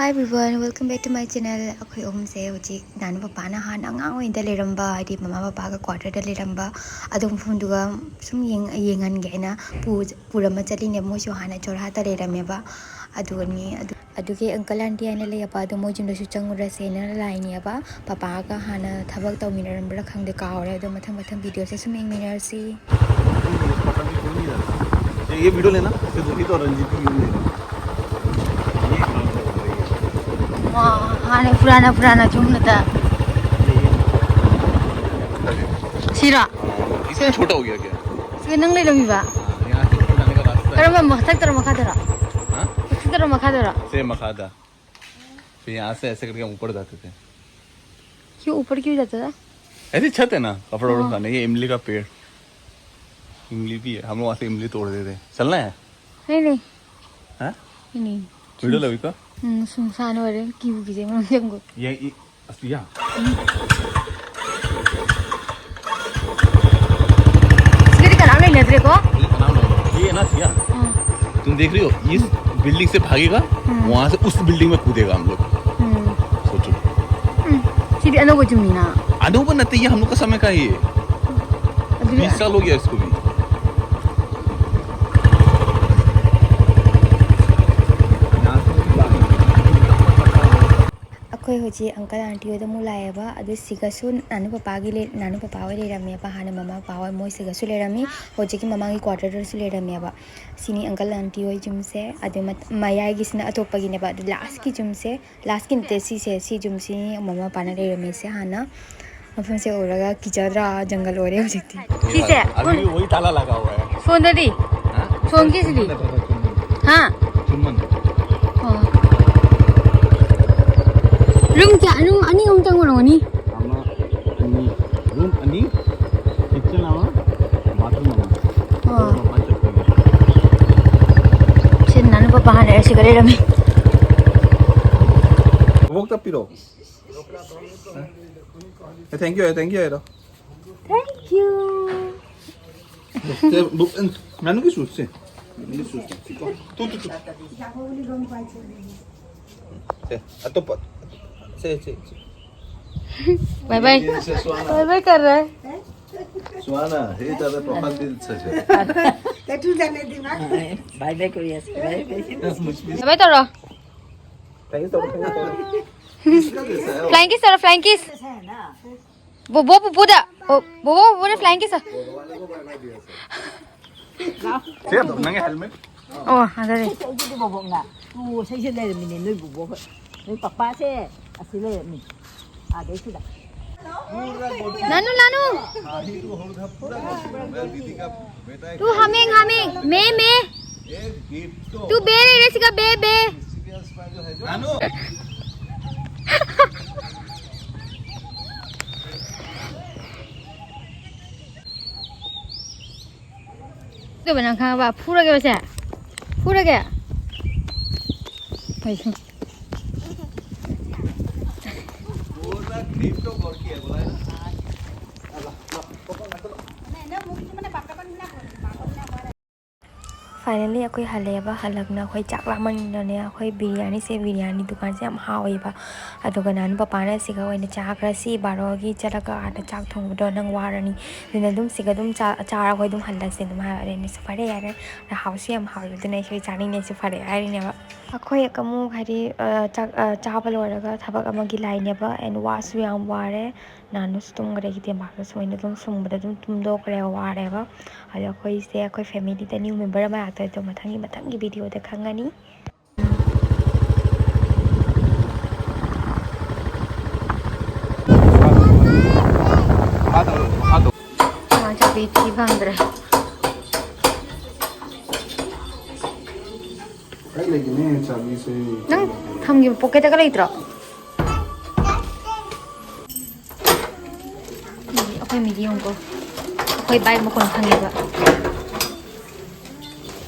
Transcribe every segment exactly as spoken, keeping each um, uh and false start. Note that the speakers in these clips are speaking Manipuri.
Hi everyone, welcome back to my channel. ꯑꯩꯈꯣꯏ ꯑꯍꯨꯝꯁꯦ ꯍꯧꯖꯤꯛ ꯅꯥꯅꯨ ꯄꯄꯥꯅ ꯍꯥꯟꯅ ꯑꯉꯥꯡ ꯑꯣꯏꯅꯗ ꯂꯩꯔꯝꯕ, ꯍꯥꯏꯗꯤ ꯃꯃꯥ ꯄꯄꯥꯒ ꯀ꯭ꯋꯥꯇꯔꯗ ꯂꯩꯔꯝꯕ ꯑꯗꯨ ꯃꯐꯝꯗꯨꯒ ꯁꯨꯝ ꯌꯦꯡ-, ꯌꯦꯡꯍꯟꯒꯦ ꯍꯥꯏꯅ ꯄꯨ-, ꯄꯨꯔꯝꯃ ꯆꯠꯂꯤꯅꯦ꯫ ꯃꯣꯏꯁꯨ ꯍꯥꯟꯅ ꯖꯣꯔꯍꯥꯠꯇ ꯂꯩꯔꯝꯃꯦꯕ꯫ ꯑꯗꯨꯒꯅꯤ ꯑꯗꯨ-, ꯑꯗꯨꯒꯤ ꯑꯪꯀꯜ ꯑꯥꯟꯇꯤ ꯍꯥꯏꯅ ꯂꯩꯌꯦꯕ, ꯑꯗꯣ ꯃꯣꯏ ꯌꯨꯝꯗꯁꯨ ꯆꯪꯉꯨꯔꯁꯦꯅ ꯂꯥꯛꯏꯅꯦꯕ꯫ ꯄꯄꯥꯒ ꯍꯥꯟꯅ ꯊꯕꯛ ꯇꯧꯃꯤꯟꯅꯔꯝꯕ꯭ꯔꯥ ꯈꯪꯗꯦ, ꯀꯥꯎꯔꯦ꯫ ꯑꯗꯣ ꯃꯊꯪ ꯃꯊꯪ ꯚꯤꯗꯤꯑꯣꯁꯦ ꯁꯨꯝ ꯌꯦꯡꯃꯤꯟꯅꯔꯁꯤ꯫ ये, ये वीडियो लेना, इससे दूरी तो रंजीत की वीडियो लेना। ꯋꯥ, ꯍꯥꯟꯅ ꯄꯨꯔꯥꯅ ꯄꯨꯔꯥꯅ ꯆꯨꯝꯅꯗ꯫ ꯁꯤꯔꯣ? इससे छोटा हो गया क्या? ꯁꯤꯒ ꯅꯪ ꯂꯩꯔꯝꯃꯤꯕ? हाँ, यहाँ से ऊपर जाने का रास्ता है। ꯀꯔꯝꯕ, ꯃꯊꯛꯇꯔꯣ ꯃꯈꯥꯗꯔꯣ? हाँ? ꯃꯊꯛꯇꯔꯣ ꯃꯈꯥꯗꯔꯣ? से मखादा। फिर यहाँ से ऐसे करके हम ऊपर जाते थे। क्यों ऊपर क्यों जाता था? ऐसी छत है ना, कपड़ा वपड़ा हाँ। उठाने। ये इमली का पेड़, इमली भी है, हम लोग वहाँ से इमली तोड़ देते हैं। चलना है? नहीं, नहीं। हाँ? नहीं, नहीं। वीडियो लवी का? हम्म, सुनसान हो रहे, क्यों कीजिए, मैं जंगल। ये, ये, असलिया। ꯁꯤꯗꯗꯤ ꯀꯅꯥꯝ ꯂꯩꯅꯗ꯭ꯔꯦꯀꯣ? ये नाम है। ये है ना सिया? ꯎꯝ꯫ तुम देख रही हो, इस बिल्डिंग से भागेगा, हम्म। वहां से उस बिल्डिंग में कूदेगा हम लोग। ꯎꯝ꯫ सोचो। ꯎꯝ꯫ ꯁꯤꯗꯤ ꯑꯅꯧꯕ ꯆꯨꯝꯃꯤꯅ꯫ अनोखा नहीं है, हम लोग का समय का ही है। ꯑꯗꯨꯗꯤ बीस साल हो गया इसको भी। ꯑꯩꯈꯣꯏ ꯍꯧꯖꯤꯛ ꯑꯪꯀꯜ ꯑꯥꯟꯇꯤ ꯍꯣꯏꯗ ꯑꯃꯨꯛ ꯂꯥꯛꯑꯦꯕ꯫ ꯑꯗꯨ ꯁꯤꯒꯁꯨ ꯅꯥꯅꯨ ꯄꯄꯥꯒꯤ ꯂꯩ-, ꯅꯥꯅꯨ ꯄꯄꯥ ꯍꯣꯏ ꯂꯩꯔꯝꯃꯦꯕ꯫ ꯍꯥꯟꯅ ꯃꯃꯥ ꯄꯄꯥ ꯍꯣꯏ ꯃꯣꯏ ꯁꯤꯒꯁꯨ ꯂꯩꯔꯝꯃꯤ꯫ ꯍꯧꯖꯤꯛꯀꯤ ꯃꯃꯥꯡꯒꯤ ꯀ꯭ꯋꯥꯇꯔꯗꯁꯨ ꯂꯩꯔꯝꯃꯦꯕ꯫ ꯁꯤꯅꯤ ꯑꯪꯀꯜ ꯑꯥꯟꯇꯤ ꯍꯣꯏ ꯌꯨꯝꯁꯦ꯫ ꯑꯗꯨ ꯃꯠ-, ꯃꯌꯥꯏꯒꯤꯁꯤꯅ ꯑꯇꯣꯞꯄꯒꯤꯅꯦꯕ꯫ ꯑꯗꯨ ꯂꯥꯁꯀꯤ ꯌꯨꯝꯁꯦ, ꯂꯥꯁꯀꯤ ꯅꯠꯇꯦ, ꯁꯤꯁꯦ, ꯁꯤ ꯌꯨꯝꯁꯤꯅꯤ ꯃꯃꯥ ꯃꯄꯥꯅ ꯂꯩꯔꯝꯃꯤꯁꯦ ꯍꯥꯟꯅ꯫ ꯃꯐꯝꯁꯦ ꯎꯔꯒ ꯀꯤꯖꯗ꯭ꯔꯥ? ꯖꯪꯒꯜ ꯑꯣꯏꯔꯦ ꯍꯧꯖꯤꯛꯇꯤ꯫ ꯁꯤꯁꯦ? अभी भी वही ताला लगा हुआ है। ꯁꯣꯟꯗꯗꯤ? ꯍꯥ? ꯁꯣꯟꯒꯤꯁꯤꯗꯤ? ꯍꯥ? ꯆꯨꯝꯃꯟ꯫ ꯑꯣ꯫ ꯔꯨꯝ ꯀꯌꯥ? ꯔꯨꯝ ꯑꯅꯤ ꯑꯍꯨꯝꯇꯪ ꯑꯣꯏꯔꯝꯒꯅꯤ꯫ ꯑꯃ, ꯑꯅꯤ꯫ ꯔꯨꯝ ꯑꯅꯤ, ꯀꯤꯠꯆꯟ ꯑꯃ, ꯕꯥꯊꯔꯨꯝ ꯑꯃ꯫ ꯑꯣ꯫ ꯃꯄꯥꯟ ꯆꯠꯄꯒꯤ꯫ ꯁꯤ ꯅꯥꯅꯨ ꯄꯄꯥ ꯍꯥꯟꯅ ꯑꯁꯤꯒ ꯂꯩꯔꯝꯃꯤ꯫ ꯋꯣꯛ ꯇꯞꯄꯤꯔꯣ? ꯑꯦ, thank you, ꯑꯦ, thank you ꯍꯥꯏꯔꯣ꯫ Thank you. ꯁꯦ, ꯕꯨꯛ, ꯎꯝ, ꯉꯥꯅꯨꯒꯤ ꯁꯨꯁ ꯁꯦ꯫ ꯉꯥꯅꯨꯒꯤ ꯁꯨꯁ ꯁꯦ꯫ ꯇꯨ, ꯇꯨ, ꯇꯨ꯫ ꯁꯦ, ꯑꯇꯣꯞꯄ꯫ ꯁꯦ, ꯁꯦ, ꯁꯦ꯫ ꯕꯥꯏ ꯕꯥꯏ꯫ ꯁꯦ, ꯁ꯭ꯋꯥꯅ꯫ ꯕꯥꯏ ꯕꯥꯏ ꯀꯔ ꯔꯍꯥ ꯍꯥꯏ꯫ ꯁ꯭ꯋꯥꯅ, ꯍꯦ, ꯇꯥꯗ ꯄ꯭ꯔꯣꯐꯥꯏꯜ ꯄꯤꯛꯆꯔ ꯁꯦ꯫ ꯇꯦꯇꯨ ꯖꯥꯅꯦ ꯗꯤ ꯃꯥ꯫ ꯕꯥꯏ ꯕꯥꯏ ꯀꯔ ꯔꯍꯤ ꯍꯦ, ꯕꯥꯏ ꯕꯥꯏ꯫ ꯕꯥꯏ ꯕꯥꯏ ꯇꯧꯔꯣ꯫ ꯐ꯭ꯂꯥꯏꯡ ꯀꯤꯁ ꯇꯧꯔꯣ, ꯐ꯭ꯂꯥꯏꯡ ꯀꯤꯁ ꯇꯧꯔꯣ꯫ ꯐ꯭ꯂꯥꯏꯡ ꯀꯤꯁ꯫ ꯕꯣꯕꯣ ꯄꯨꯄꯨꯗ꯫ ꯕꯣ-, ꯕꯣꯕꯣ ꯄꯨꯄꯨꯗ ꯐ꯭ꯂꯥꯏꯡ ꯀꯤꯁ꯫ ꯁꯦ, ꯅꯪꯒꯤ ꯍꯦꯜꯃꯦꯠ꯫ ꯑꯣ, ꯑꯗꯨꯗꯤ꯫ ꯑꯩꯒꯤꯗꯤ ꯕꯣꯕꯣꯛꯅ꯫ ꯇꯨ, ꯏꯁꯩꯁꯦ ꯂꯩꯔꯝꯃꯤꯅꯦ, ꯅꯣꯏ ꯕꯣꯕꯣꯛ ꯍꯣꯏ꯫ ꯅꯣꯏ ꯄꯄꯥꯁꯦ ꯑꯁꯤ ꯂꯩꯔꯝꯃꯤ꯫ ꯑꯥꯗꯩꯁꯤꯗ꯫ ꯂꯥꯅꯨ, ꯂꯥꯅꯨ꯫ ꯇꯨ ꯍꯥꯃꯦꯡ, ꯍꯥꯃꯦꯡ꯫ ꯃꯦ, ꯃꯦ꯫ ꯇꯨ ꯕꯦ ꯂꯩꯔꯦ ꯁꯤꯒ, ꯕꯦ, ꯕꯦ꯫ ꯑꯗꯨꯒ ꯅꯪ ꯈꯪꯉꯕ? ꯐꯨꯔꯒꯦꯕ ꯁꯦ? ꯐꯨꯔꯒꯦ? ꯍꯣꯏ, ꯁꯨꯝ꯫ ꯐꯥꯏꯅꯦꯜꯂꯤ ꯑꯩꯈꯣꯏ ꯍꯜꯂꯛꯑꯦꯕ꯫ ꯍꯜꯂꯛꯅ ꯑꯩꯈꯣꯏ ꯆꯥꯛ ꯂꯥꯝꯃꯟꯗꯅꯅꯦ, ꯑꯩꯈꯣꯏ ꯕꯤꯔꯌꯥꯅꯤꯁꯦ, ꯕꯤꯔꯌꯥꯅꯤ ꯗꯨꯀꯥꯟꯁꯦ ꯌꯥꯝ ꯍꯥꯎꯋꯦꯕ꯫ ꯑꯗꯨꯒ ꯅꯥꯅꯨ ꯄꯄꯥꯅ ꯁꯤꯒ ꯑꯣꯏꯅ ꯆꯥꯈ꯭ꯔꯁꯤ, ꯕꯥꯔꯣꯒꯤ ꯆꯠꯂꯒ ꯑꯥꯗ ꯆꯥꯛ ꯊꯣꯡꯕꯗꯣ ꯅꯪ ꯋꯥꯔꯅꯤ, ꯑꯗꯨꯅ ꯑꯗꯨꯝ ꯁꯤꯒ ꯑꯗꯨꯝ ꯆꯥ-, ꯆꯥꯔꯒ ꯑꯩꯈꯣꯏ ꯑꯗꯨꯝ ꯍꯜꯂꯁꯦ ꯑꯗꯨꯝ ꯍꯥꯏꯕ꯫ ꯑꯗꯩ ꯑꯩꯅꯁꯨ ꯐꯔꯦ ꯌꯥꯔꯦ, ꯍꯥꯎꯁꯨ ꯌꯥꯝ ꯍꯥꯎꯋꯦꯕ, ꯑꯗꯨꯅ ꯑꯩꯁꯨ ꯆꯥꯅꯤꯡꯉꯦ, ꯑꯩꯁꯨ ꯐꯔꯦ ꯍꯥꯏꯔꯤꯅꯦꯕ꯫ ꯑꯩꯈꯣꯏ ꯑꯃꯨꯛ ꯍꯥꯏꯗꯤ, ꯑ, ꯆꯥꯛ, ꯑ, ꯆꯥꯕ ꯂꯣꯏꯔꯒ ꯊꯕꯛ ꯑꯃꯒꯤ ꯂꯥꯏꯅꯦꯕ, and ꯋꯥꯁꯨ ꯌꯥꯝ ꯋꯥꯔꯦ꯫ ꯅꯥꯅꯨꯁꯨ ꯇꯨꯝꯈ꯭ꯔꯦ, ꯍꯤꯗꯦꯝꯕꯥꯛꯇ ꯁꯨꯃꯥꯏꯅ ꯑꯗꯨꯝ ꯁꯨꯝꯕꯗ ꯑꯗꯨꯝ ꯇꯨꯝꯗꯣꯛꯈ꯭ꯔꯦ, ꯋꯥꯔꯦꯕ꯫ ꯑꯗꯣ ꯑꯩꯈꯣꯏꯁꯦ, ꯑꯩꯈꯣꯏ ꯐꯦꯃꯤꯂꯤꯗ ꯅ꯭ꯌꯨ ꯃꯦꯝꯕꯔ ꯑꯃ ꯂꯥꯛꯇꯣꯏꯗꯣ ꯃꯊꯪꯒꯤ, ꯃꯊꯪꯒꯤ ꯚꯤꯗꯤꯑꯣꯗ ꯈꯪꯉꯅꯤ꯫ ꯃꯥ ꯆꯥꯕꯤ ꯊꯤ ꯐꯪꯗ꯭ꯔꯦ꯫ ꯀꯥꯏ ꯂꯩꯒꯦꯅꯦ ꯆꯥꯕꯤꯁꯦ? ꯅꯪ ꯊꯝꯈꯤꯕ ꯄꯣꯀꯦꯠꯇꯒ ꯂꯩꯇ꯭ꯔꯣ? ꯑꯩꯈꯣꯏ ꯃꯤꯗꯤ ꯌꯦꯡꯉꯨꯀꯣ꯫ ꯑꯩꯈꯣꯏ ꯕꯥꯏꯛ ꯃꯈꯣꯟ ꯈꯪꯉꯦꯕ꯫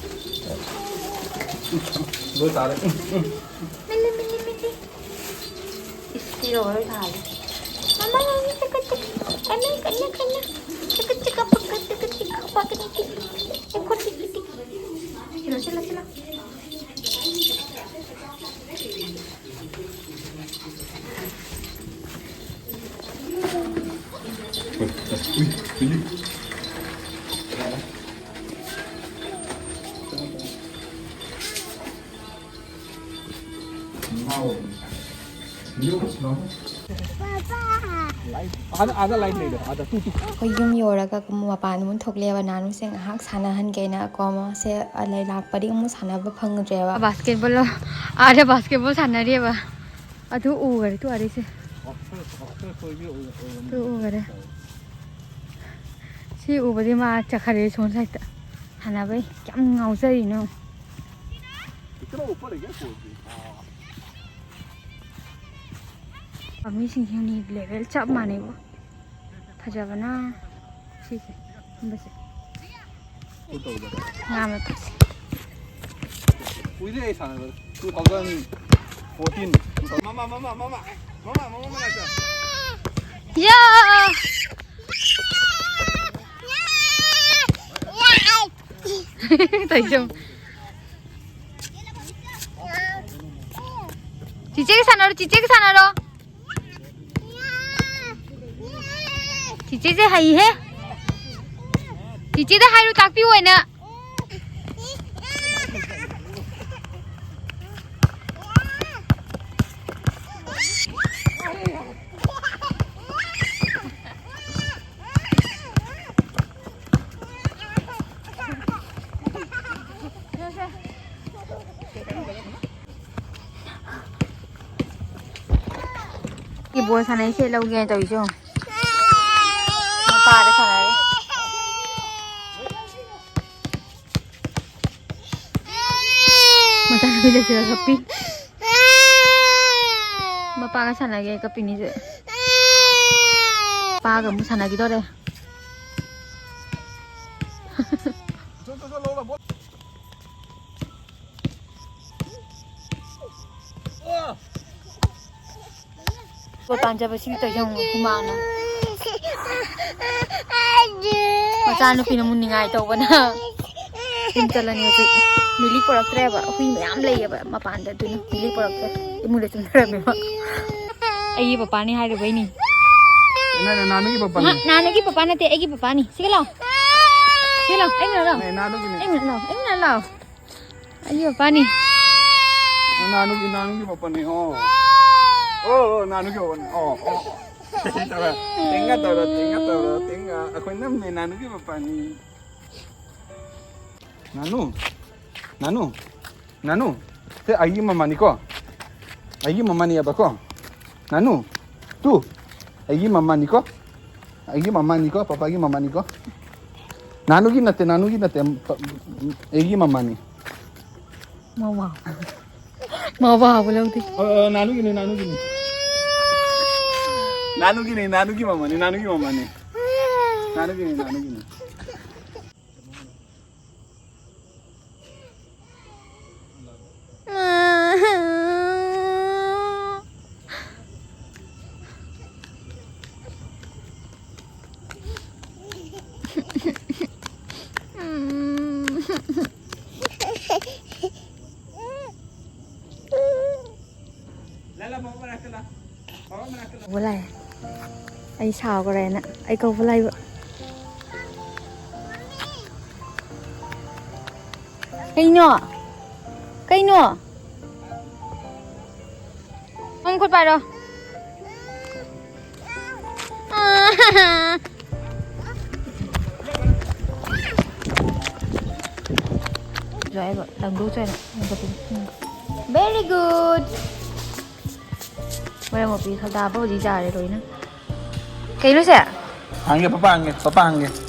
ꯂꯣꯏ ꯇꯥꯔꯦ꯫ ꯃꯤꯂꯤ, ꯃꯤꯂꯤ, ꯃꯤꯂꯤ꯫ ꯏꯁ, ꯁꯤ ꯌꯧꯔꯔꯣꯏ ꯊꯥꯔꯦ꯫ ꯃꯃꯥ, ꯃꯃꯤ ꯆꯀꯠ ꯆꯀꯠ꯫ ꯑꯅꯤ, ꯀꯟꯅ, ꯀꯟꯅ꯫ ꯆꯀꯠ ꯆꯀꯠ, ꯄꯀꯠ ꯆꯀꯠ ꯆꯀꯠ꯫ ꯄꯀꯠ ꯆꯀꯠ꯫ ꯑꯦ, ꯈꯣꯠ ꯆꯀꯠ ꯆꯀꯠ꯫ ꯁꯤꯂꯣ, ꯁꯤꯂꯣ, ꯁꯤꯂꯣ꯫ ꯑꯥꯗ, ꯑꯥꯗ ꯂꯥꯏꯠ ꯂꯩꯗꯣ, ꯑꯥꯗ, ꯇꯨ, ꯇꯨ꯫ ꯑꯩꯈꯣꯏ ꯌꯨꯝ ꯌꯧꯔꯒ ꯃꯄꯥꯟꯗ ꯑꯃꯨꯛ ꯊꯣꯛꯂꯛꯑꯦꯕ, ꯅꯥꯅꯨꯁꯦ ꯉꯥꯏꯍꯥꯛ ꯁꯥꯟꯅꯍꯟꯒꯦꯅ ꯀꯣ꯫ ꯃꯥꯁꯦ ꯂꯩ ꯂꯥꯛꯄꯗꯤ ꯑꯃꯨꯛ ꯁꯥꯟꯅꯕ ꯐꯪꯗ꯭ꯔꯦꯕ꯫ ꯕꯥꯁꯀꯦꯠꯕꯣꯜ, ꯑꯥꯗ ꯕꯥꯁꯀꯦꯠꯕꯣꯜ ꯁꯥꯟꯅꯔꯤꯑꯕ꯫ ꯑꯗꯨ ꯎꯈꯔꯦ ꯇꯨ ꯑꯥꯔꯤꯁꯦ꯫ ꯇꯨ ꯎꯈꯔꯦ꯫ ꯁꯤ ꯎꯕꯗꯤ ꯃꯥ ꯆꯠꯈꯔꯦ ꯁꯣꯝ ꯁꯥꯏꯠꯇ ꯁꯥꯟꯅꯕꯩ꯫ ꯀꯌꯥꯝ ꯉꯥꯎꯖꯔꯤꯅꯣ꯫ ꯃꯤꯁꯤꯡꯁꯤꯅꯤ ꯂꯦꯚꯦꯜ ꯆꯞ ꯃꯥꯟꯅꯩꯕꯣ꯫ ꯐꯖꯕꯅ ꯁꯤꯁꯦ꯫ ꯁꯨꯝꯕꯁꯦ꯫ ꯉꯥ ꯃꯄꯤꯁꯦ꯫ ꯀꯨꯏꯔꯦ ꯑꯩ ꯁꯥꯟꯅꯕ꯫ Two thousand fourteen꯫ ꯃꯃꯥ, ꯃꯃꯥ, ꯃꯃꯥ, ꯃꯃꯥ, ꯃꯃꯥ ꯃꯅꯥꯛꯇ꯫ ꯌꯥ! ꯇꯧꯏꯁꯦ ꯌꯦꯡꯉꯨ꯫ ꯆꯤꯆꯦꯒ ꯁꯥꯟꯅꯔꯣ, ꯆꯤꯆꯦꯒ ꯁꯥꯟꯅꯔꯣ꯫ ꯆꯤꯆꯦꯁꯦ ꯍꯩꯍꯦ꯫ ꯆꯤꯆꯦꯗ ꯍꯥꯏꯔꯨ, ꯇꯥꯛꯄꯤꯌꯨ ꯍꯥꯏꯅ꯫ ꯕꯣꯜ ꯁꯥꯟꯅꯩꯁꯦ ꯂꯧꯒꯦ ꯇꯧꯔꯤꯁꯦ ꯌꯦꯡꯉꯣ꯫ ꯃꯄꯥꯗ ꯁꯥꯟꯅꯔꯤ꯫ ꯃꯆꯥꯅꯨꯄꯤ ꯂꯩꯁꯤꯜꯂ ꯀꯞꯄꯤ꯫ ꯃꯄꯥꯒ ꯁꯥꯟꯅꯒꯦ ꯀꯞꯄꯤꯅꯤꯁꯦ꯫ ꯃꯄꯥꯒ ꯑꯃꯨꯛ ꯁꯥꯟꯅꯈꯤꯗꯣꯔꯦ꯫ ꯄꯥꯟꯖꯕꯁꯤꯡ ꯇꯧꯔꯤꯁꯦ ꯌꯦꯡꯉꯨ, ꯍꯨꯃꯥꯡꯅ꯫ ꯃꯆꯥꯅꯨꯄꯤꯅ ꯑꯃꯨꯛ ꯅꯤꯡꯉꯥꯏ ꯇꯧꯕꯅ꯫ ꯌꯨꯝ ꯆꯠꯂꯅꯤ ꯍꯧꯖꯤꯛ꯫ ꯃꯤꯂꯤ ꯄꯨꯔꯛꯇ꯭ꯔꯦꯕ, ꯍꯨꯏ ꯃꯌꯥꯝ ꯂꯩꯌꯦꯕ ꯃꯄꯥꯟꯗ, ꯑꯗꯨꯅ ꯃꯤꯂꯤ ꯄꯨꯔꯛꯇ꯭ꯔꯦ꯫ ꯏꯃꯨꯡꯗ ꯆꯨꯝꯊꯔꯝꯃꯦꯕ꯫ ꯑꯩꯒꯤ ꯄꯄꯥꯅꯤ ꯍꯥꯏꯔꯨꯕꯩꯅꯤ꯫ ꯅꯥꯅꯨꯒꯤ ꯄꯄꯥꯅꯤ꯫ ꯅꯥꯅꯨꯒꯤ ꯄꯄꯥ ꯅꯠꯇꯦ, ꯑꯩꯒꯤ ꯄꯄꯥꯅꯤ꯫ ꯁꯤꯒ ꯂꯥꯎ꯫ ꯁꯤꯒ ꯂꯥꯎ꯫ ꯑꯩ ꯃꯅꯥꯛ ꯂꯥꯎ꯫ ꯅꯥꯅꯨꯒꯤꯅꯤ꯫ ꯑꯩ ꯃꯅꯥꯛ ꯂꯥꯎ꯫ ꯑꯩ ꯃꯅꯥꯛ ꯂꯥꯎ꯫ ꯑꯩꯒꯤ ꯄꯄꯥꯅꯤ꯫ ꯅꯥꯅꯨꯒꯤ, ꯅꯥꯅꯨꯒꯤ ꯄꯄꯥꯅꯤ꯫ ꯑꯣ꯫ ꯑꯣ, ꯑꯣ, ꯅꯥꯅꯨꯒꯤ ꯄꯄꯥꯅꯤ꯫ ꯑꯣ, ꯑꯣ꯫ ꯇꯧꯔꯣ꯫ ꯇꯦꯡꯒ ꯇꯧꯔꯣ, ꯇꯦꯡꯒ ꯇꯧꯔꯣ, ꯇꯦꯡꯒ꯫ ꯑꯩꯈꯣꯏ ꯅꯝꯃꯦ, ꯅꯥꯅꯨꯒꯤ ꯄꯄꯥꯅꯤ꯫ ꯅꯥꯅꯨ꯫ ꯅꯥꯅꯨ꯫ ꯅꯥꯅꯨ꯫ ꯁꯦ ꯑꯩꯒꯤ ꯃꯃꯥꯅꯤꯀꯣ꯫ ꯑꯩꯒꯤ ꯃꯃꯥꯅꯤ ꯍꯥꯏꯕꯀꯣ꯫ ꯅꯥꯅꯨ꯫ ꯇꯨ꯫ ꯑꯩꯒꯤ ꯃꯃꯥꯅꯤꯀꯣ꯫ ꯑꯩꯒꯤ ꯃꯃꯥꯅꯤꯀꯣ꯫ ꯄꯄꯥꯒꯤ ꯃꯃꯥꯅꯤꯀꯣ꯫ ꯅꯥꯅꯨꯒꯤ ꯅꯠꯇꯦ, ꯅꯥꯅꯨꯒꯤ ꯅꯠꯇꯦ꯫ ꯄ-, ꯑꯩꯒꯤ ꯃꯃꯥꯅꯤ꯫ ꯃꯋꯥ꯫ ꯃꯋꯥꯕꯨ ꯂꯧꯗꯦ꯫ ꯑ, ꯑ, ꯅꯥꯅꯨꯒꯤꯅꯤ, ꯅꯥꯅꯨꯒꯤꯅꯤ꯫ ꯅꯥꯅꯨꯒꯤꯅꯤ, ꯅꯥꯅꯨꯒꯤ ꯃꯃꯥꯅꯤ, ꯅꯥꯅꯨꯒꯤ ꯃꯃꯥꯅꯤ꯫ ꯅꯥꯅꯨꯒꯤꯅꯤ, ꯅꯥꯅꯨꯒꯤꯅꯤ꯫ ꯀꯧꯕ ꯂꯥꯛꯑꯦ꯫ ꯑꯩ ꯁꯥꯎꯈ꯭ꯔꯦꯅ ꯑꯩ ꯀꯧꯕ ꯂꯥꯛꯏꯕ꯫ ꯀꯩꯅꯣ? ꯀꯩꯅꯣ? ꯅꯪ ꯈꯨꯠ ꯄꯥꯏꯔꯣ꯫ ꯖꯥꯏꯕ, ꯇꯝꯗꯧ ꯆꯥꯏꯅ꯫ Very good. ꯃꯔꯝ ꯃꯣꯛꯄꯤ ꯈꯜꯗꯥꯕ ꯍꯧꯖꯤꯛ ꯌꯥꯔꯦ ꯂꯣꯏꯅ꯫ ꯀꯩꯅꯣ ꯁꯦ? ꯍꯪꯒꯦ, ꯄꯄꯥ ꯍꯪꯒꯦ, ꯄꯄꯥ ꯍꯪꯒꯦ꯫